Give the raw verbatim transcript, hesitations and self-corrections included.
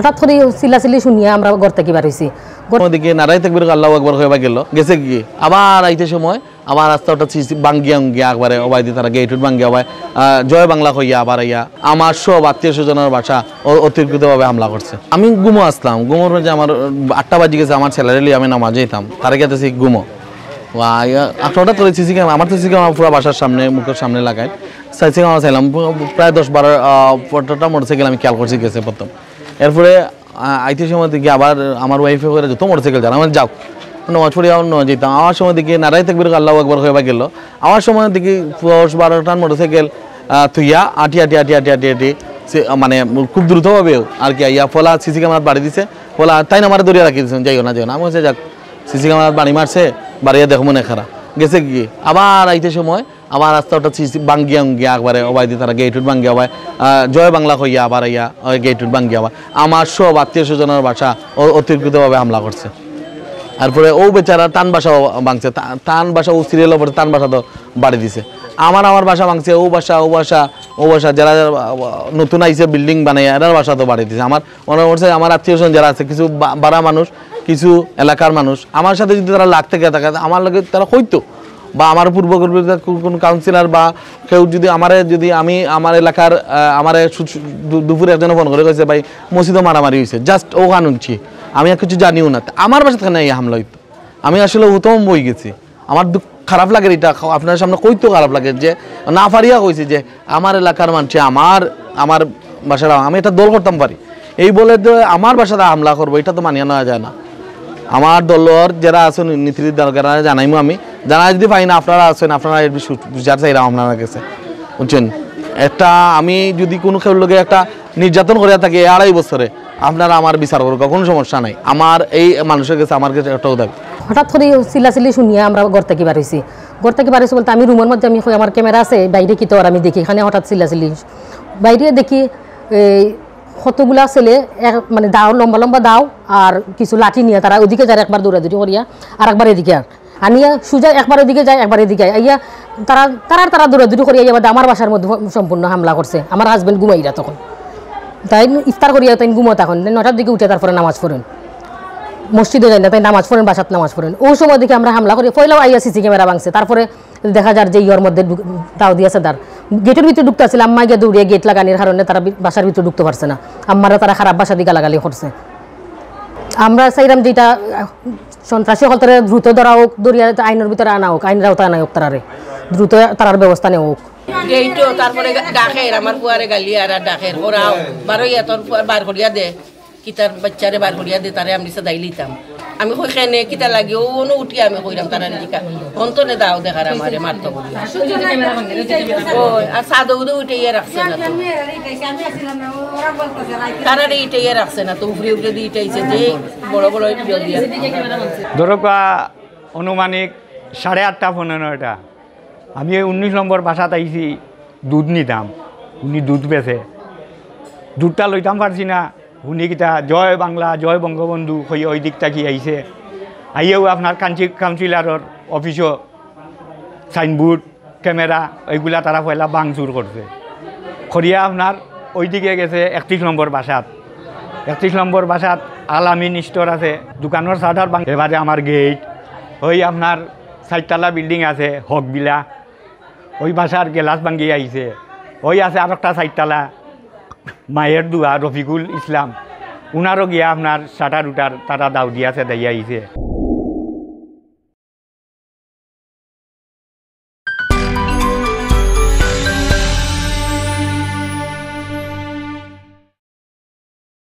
হঠাৎ করি চিল্লাচিল্লি শুনিয়া আমরা ঘর থাকি বার হইছি। ঘর ওদিকে নারাই তাকবীর, আল্লাহু আকবার কইয়া গেল, গেছে কি, আবার আইতে সময় আবার রাস্তা ওটা চিচি ভাঙ্গিয়া উঙ্গিয়া একবারে ওবায়দি তারা গেট উট ভাঙ্গিয়া ওবায়, আহ, জয় বাংলা কইয়া আবার আইয়া আমার সব আত্মীয় স্বজনের বাসা অ-, অতর্কিতভাবে হামলা করছে। আমি ঘুমো আসলাম, ঘুমোর মাঝে আমার, আহ, আটটা বাজি গেছে, আমার ছেলেরে লইয়া আমি নামাজে যেতাম, তারে গেতেছি ঘুমো। ওয়া, আইয়া, হঠাৎ করে সিসি ক্যামেরা, আমার তো সিসি ক্যামেরা পুরো বাসার সামনে, মুখের সামনে লাগাই। সিসি ক্যামেরা চাইলাম, প্রায় দশ বারো, আহ, পনেরোটা মোটরসাইকেল আমি খেয়াল করছি গেছে প্রথম। এরপরে, আহ, আইতে সময় দেখি আবার আমার ওয়াইফে করে যত মোটরসাইকেল যান, আমার যাও, নামাজ পড়ি আমার নামাজ যেতাম। আমার সময় দেখি নারাই তাকবীর, আল্লাহু আকবার কইয়া গেল। আমার সময় দেখি দশ বারোটা মোটরসাইকেল, আহ, থুইয়া আটি আটি আটি আটি আটি আটি সে, আহ, মানে খুব দ্রুতভাবে আর কি আইয়া ফলা সিসি ক্যামেরা বাড়ি দিছে। ফলা তাইন আমারে ধরিয়া রাখি দিছেন, যাইও না, যাইও না। আমি বলছি, "যাক, সিসি ক্যামেরা বাড়ি মারছে, বাড়িয়া দেখমু নে খারা।" গেছে কি, আবার আইতে সময় আবার রাস্তা ওটা চিচি ভাঙ্গিয়া উঙ্গিয়া একবারে ওবায়দি তারা গেট উট ভাঙ্গিয়া ওবায়, আহ, জয় বাংলা কইয়া আবার আইয়া ওই গেট উট ভাঙ্গিয়া ওবায় আমার সব আত্মীয় স্বজনের বাসা অ-, অতর্কিতভাবে হামলা করছে। তারপরে ও বেচারা তান বাসাও ভাঙছে, তা-, তান বাসা ও সিরিয়াল ওপরে তান বাসা তো বাড়ি দিছে। আমার, আমার বাসা ভাঙছে, ও বাসা, ও বাসা, ও বাসা, যারা, যারা, আহ, নতুন আইছে বিল্ডিং বানাইয়া, এরার বাসা তো বাড়ি দিছে। আমার মনে করছে আমার আত্মীয় স্বজন যারা আছে, কিছু বা-, বারা মানুষ, কিছু এলাকার মানুষ, আমার সাথে যদি তারা লাগতে গিয়ে থাকে, আমার লগে তারা কইতো, বা আমার পূর্ববর্তী কোন, কোন কাউন্সিলর বা কেউ যদি আমারে, যদি আমি আমার এলাকার, আহ, আমারে সু-, সু-, দু-, দুপুরে একজনে ফোন করে কইছে, "ভাই, মসজিদে মারামারি হইছে।" Just ও কানুনছি, আমি আর কিছু জানিও না। তা আমার বাসা থেকে এই হামলা হইতো, আমি আসলে হতভম্ব হয়ে গেছি। আমার দুঃখ, খারাপ লাগে এটা, খা-, আপনার সামনে কইতো খারাপ লাগে যে না পারিয়া কইছে যে আমার এলাকার মানুষে আমার, আমার বাসার, আমি এটা দল করতাম পারি, এই বলে যে আমার বাসাতে হামলা করবো, এটা তো মানিয়া নেওয়া যায় না। আমার দলর যারা আছে নি-, নীতিনির্ধারকেরা জানাইমু আমি, জানাই যদি পাই না, আপনারা আছেন, আপনারা এর বিশ-, বিচার চাইলাম আপনারা গেছে, বুঝছেন? একটা আমি যদি কোনো কেউর লগে একটা নির্যাতন করিয়া থাকি এই আড়াই বছরে, আপনারা আমার বিচার করুক, কোনো সমস্যা নাই। আমার এই মানুষের গেছে আমার গেছে একটাও দাবি। হঠাৎ করি চিল্লাচিল্লি শুনিয়া আমরা ঘর থাকি বার হইছি। ঘর থাকি বার হইছি বলতে আমি রুমের মধ্যে আমি কই আমার ক্যামেরা আছে, বাইরে কিতা অর আমি দেখি, এখানে হঠাৎ চিল্লাচিল্লি। বাইরে দেখি এই কতগুলা ছেলে এক, মানে দাও, লম্বা লম্বা দাও আর কিছু লাঠি নিয়া তারা ওদিকে যার একবার দৌড়াদৌড়ি করিয়া আর একবার এদিকে আর আনিয়া সুজা একবার ওদিকে যায়, একবার এদিকে আয়। আইয়া তারা, তারার তারা দৌড়াদৌড়ি করিয়া আইয়া বাদে আমার বাসার মধ্যে সম্পূর্ণ হামলা করছে। আমার হাজবেন্ড ঘুমাইরা তখন, তাইন ইফতার করিয়া তাইন ঘুমো তখন, নয়টার দিকে উঠে তারপরে নামাজ পড়েন, মসজিদে যাই না, তাই নামাজ পড়েন, বাসাত নামাজ পড়েন। ওই সময় দেখি আমরা হামলা করি, পয়লাও আইয়া সিসি ক্যামেরা ভাঙছে, তারপরে দেখা যার যে ইয়র মধ্যে ঢুক-, দাও দিয়েছে তার গেটের ভিতরে ঢুকতে আছিল, আম্মা গিয়া দৌড়িয়া গেট লাগানির কারণে তারা বি-, বাসার ভিতরে ঢুকতে পারছে না। আম্মারা তারা খারাপ ভাষা দিয়ে গালাগালি করছে। আমরা চাইলাম যে এটা, আহ, সন্ত্রাসী হকলতরে দ্রুত ধরা হোক, ধরিয়া আইনের ভিতরে আনা হোক, আইনের আওতায় আনা হোক তারারে, দ্রুত তারার ব্যবস্থা নেওয়া হোক। গেইটো তারপরে গা-, ডাকের, আমার পুয়ারে গালি আর আর ডাকের, "ওরাও বারো ইয়া তোর পুয়ার বার করিয়া দে, কিতার বাচ্চারে বার করিয়া দে, তারে আমি সাদাই লিতাম।" আমি কই, "কেনে, কিতা লাগি?" ও অনু উঠি আমি কইলাম, "তারা নিকা অন্তনে দাও দেখার আমারে মারতো বলিয়া।" ও, আর সাদে উদে উঠে ইয়ে রাখছে না তো। তারা রে ইটে ইয়ে রাখছে না তো, উপরে উপরে দিয়ে ইটাইছে যে বড় বড় ইয়ে দিয়া। ধরো কা আনুমানিক সাড়ে আটটা, পৌনে নয়টা। আমি এই উনিশ নম্বর বাসাত আইছি, দুধ নিতাম। উনি দুধ বেচে। দুধটা লইতাম পারছি না। উনি কিতা "জয় বাংলা, জয় বঙ্গবন্ধু" কইয়া ওই দিক থাকি আইছে। আইয়াও আপনার কাঞ্চি-, কাউন্সিলরর অফিসও সাইনবোর্ড, ক্যামেরা, এইগুলা তারা পয়লা ভাঙচুর করছে। করিয়া আপনার ওইদিকে গেছে একত্রিশ নম্বর বাসাত। একত্রিশ নম্বর বাসাত আল আমিন স্টোর আছে, দোকানর শাটার ভাঙ-, এবারে আমার গেট, ওই আপনার চাইরতলা বিল্ডিং আছে, হকবিলা, ওই বাসার গ্লাস ভাঙিয়া আইছে। ওই আছে আরোকটা চাইরতলা, মায়ের দোয়া, রফিকুল ইসলাম, উনারও গিয়া আপনার শাটার উটার তারা দাও দিয়া আছে, দাইয়া আইছে।